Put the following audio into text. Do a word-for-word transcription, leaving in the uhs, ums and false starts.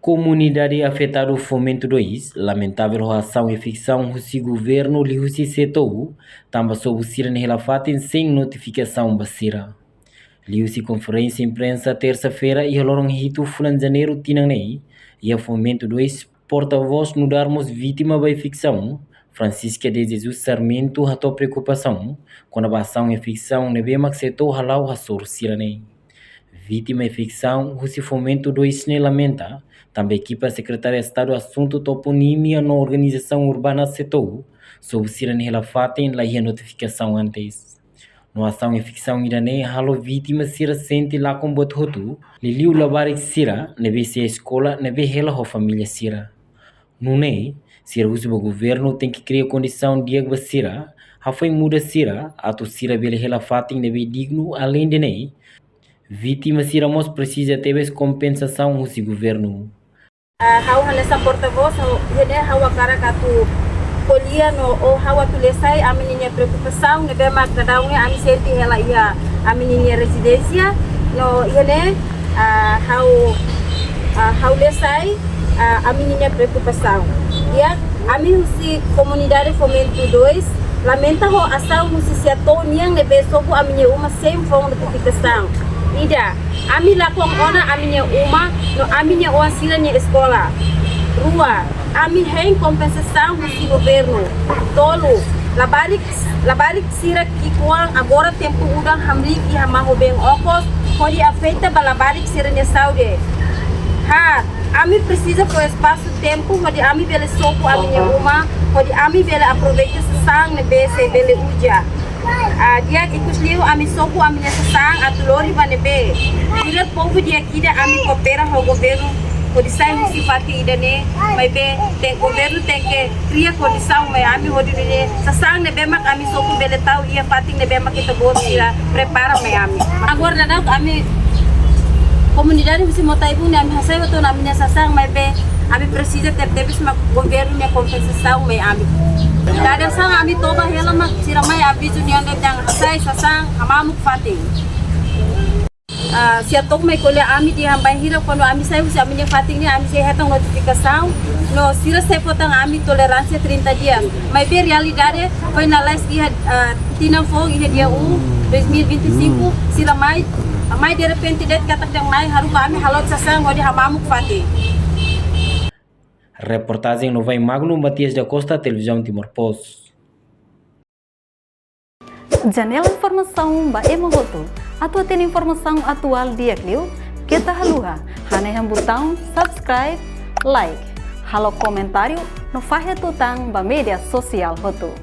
Komunidade afetadu Fomento dois lamentavel ho asaun eviksaun husi governu liuhusi SEATOU, tanba sobu sira-nia hela-fatin sein notifikasaun ba sira. Liuhusi konferénsia imprensa tersa-feira iha loron hitu fulan Janeiru tinan ne'e, iha Fomento dois porta-voz nu'udar mós vítima ba eviksaun, Francisca de Jesus Sarmento hato'o preokupasaun kona-ba asaun eviksaun ne'ebé mak SEATOU hala'o hasoru sira-ne'e. Vítima eviksaun husi Fomento dois ne'e lamenta, tanba ekipa Sekretária Estadu Asuntu Toponímia no Organizasaun Urbana SEATOU, sobu sira-nia hela-fatin la iha notifikasaun antes. No asaun eviksaun ida-ne'e halo vítima sira sente lakon boot hotu, liuliu labarik sira ne'ebé sei eskola ne'ebé hela ho família sira. Nune'e, sira husu ba governu tenke kria kondisaun di'ak ba sira, hafoin muda sira, atu sira bele hela fatin ne'ebé dignu. Aleinde ne'e, vítima sira mós presiza tebes kompensasaun husi governu. Ah, ha'u hanesan porta-voz, ha'u, iha ne'e ha'u hakarak atu ko'alia no, ou ha'u atu lee sai ami-nia preokupasaun ne'ebé mak daudaun ne'e ami sente hela iha ami-nia rezidénsia, no iha ne'e, ah, ha'u, ah, ha'u lee sai, ah, ami-nia preokupasaun. Di'ak, ami husi komunidade Fomento dois lamenta ho asaun husi SEATOU nian ne'ebé sobu ami-nia uma sein foun notifikasaun. Ida, ami lakon ona ami-nia uma no ami-nia oan sira-nia eskola. Rua, ami hein kompensasaun husi governu. Tolu, labarik, labarik sira ki'ikoan agora tempu udan hamriik iha Mahubeng okos, hodi afeta ba labarik sira-nia saúde. Haat, ami presiza fó espasu tempu hodi ami bele sobu ami-nia uma, hodi ami bele aproveita sasán ne'ebé sei bele uza. Ah, di'ak, ikusliu ami sobu ami-nia sasán atu lori ba ne'ebé. Nu'udar povu di'ak ida ami koopera ho governu hodi sai husi fatin ida-ne'e, maibé tenke, governu tenke kria kondisaun mai ami hodi nune'e sasán ne'ebé mak ami sobu bele tau iha fatin ne'ebé mak ita-boot sira prepara mai ami. Agora daudaun ami komunidade husi Mota-Ibun ne'e ami hasai hotu ona ami-nia sasán, maibé ami presiza tebetebes mak governu nia kompensasaun mai ami. Dada sasán ami toba hela mak sira mai avizu nia dehan hasai sasán hamamuk fatin. Ah, SEATOU mai ko'alia ami dehan bainhira kuandu ami sai husi ami-nia fatin ne'e ami sei hetan notifikasaun, no sira sei fó tan ami toleránsia trinta dias. Maibé realidade foin lalais iha, ah, tinan foun iha dia um, dois mil e vinte e cinco, sira mai, mai derrepente de'it katak dehan mai haruka ami haloot sasán hodi hamamuk fatin. Reportajen Novai Magno, Matias da Costa, Televizaun Timor Post. Janela informasaun ba ema hotu. Atu hatene informasaun atuál di'ak liu, keta haluha hanehan butaun subscribe, like, halo komentáriu no fahe tutan ba média sosiál hotu.